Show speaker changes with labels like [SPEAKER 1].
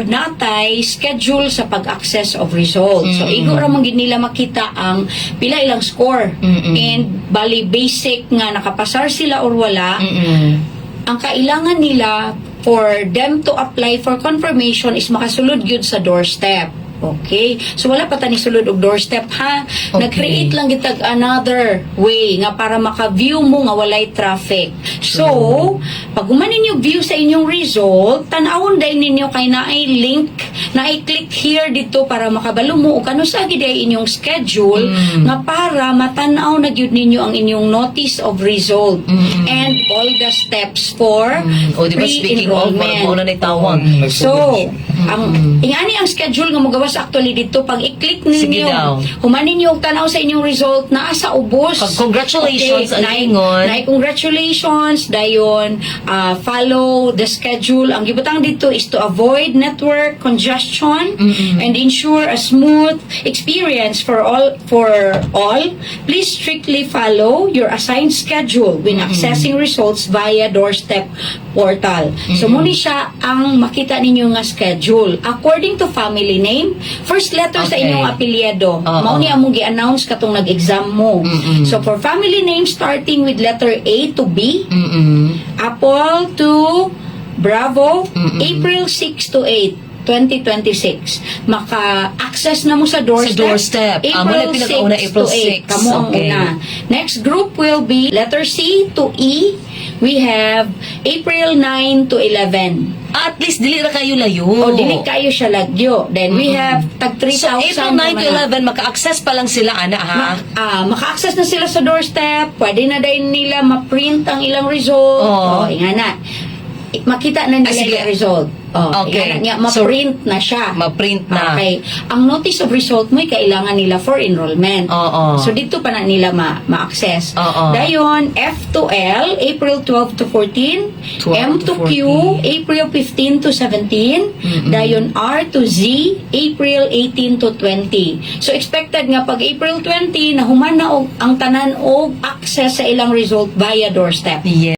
[SPEAKER 1] Natay schedule sa pag-access of results. So igo ra man gid nila makita ang pila ilang score. And bali basic nga nakapasar sila or wala. Ang kailangan nila for them to apply for confirmation is makasulod gyud sa doorstep. Okay? So wala pa ta ni sulod og doorstep, ha.
[SPEAKER 2] Okay.
[SPEAKER 1] Nag-create lang gitag another way nga para maka-view mo nga walay traffic. So, pag human ninyo view sa inyong result, tan-awon dayon ninyo kay naay link, naay click here dito para makabalo mo og kanusa gid ay inyong schedule nga para matan-aw na gyud ninyo ang inyong notice of result and all the steps for
[SPEAKER 2] O, di ba, speaking of,
[SPEAKER 1] pre-enrollment.
[SPEAKER 2] mao na ni tawag.
[SPEAKER 1] So, ang ingani ang schedule nga mogawas actually dito pag i-click
[SPEAKER 2] Sige
[SPEAKER 1] ninyo.
[SPEAKER 2] Daw.
[SPEAKER 1] Human ninyo og tan-aw sa inyong result, naa sa ubos.
[SPEAKER 2] Pag congratulations, ang ingon.
[SPEAKER 1] Naay congratulations dayon, follow the schedule. Ang gibutang dito is to avoid network congestion and ensure a smooth experience for all. Please strictly follow your assigned schedule when accessing results via doorstep portal. So mao ni siya ang makita ninyo nga schedule. According to family name, first letter sa inyong apelyido. Mao ni among gi-announce katong nag-exam mo. So for family name starting with letter A to B, Apple to Bravo, April 6 to 8, 2026. Maka-access na mo sa doorstep.
[SPEAKER 2] Sa doorstep. Ah, mao na
[SPEAKER 1] April
[SPEAKER 2] pinakauna,
[SPEAKER 1] 6
[SPEAKER 2] April
[SPEAKER 1] to 8.
[SPEAKER 2] 6.
[SPEAKER 1] Kamo ang una. Next group will be letter C to E. We have April 9 to 11.
[SPEAKER 2] At least dili ra kayo layo.
[SPEAKER 1] O dili kayo siya lagyo. Then we have tag 3,000
[SPEAKER 2] So April 9 to
[SPEAKER 1] naman na.
[SPEAKER 2] 11 maka-access pa lang sila ana, ha.
[SPEAKER 1] Maka-access na sila sa doorstep. Pwede na din nila ma-print ang ilang result.
[SPEAKER 2] Oo.
[SPEAKER 1] O, nga na. Makita na nila
[SPEAKER 2] Ah, sige.
[SPEAKER 1] yung result. Oh,
[SPEAKER 2] Okay.
[SPEAKER 1] nga na, ma-print na siya.
[SPEAKER 2] Ma-print na.
[SPEAKER 1] Okay. Ang notice of result mo kailangan nila for enrollment. So dito pa na nila ma-access. Dayon F to L, April 12 to 14,
[SPEAKER 2] 12
[SPEAKER 1] M
[SPEAKER 2] to
[SPEAKER 1] to Q,
[SPEAKER 2] 14.
[SPEAKER 1] April 15 to 17, dayon R to Z, April 18 to 20. So expected nga pag April 20 na human na og ang tanan og access sa ilang result via doorstep.
[SPEAKER 2] Yes.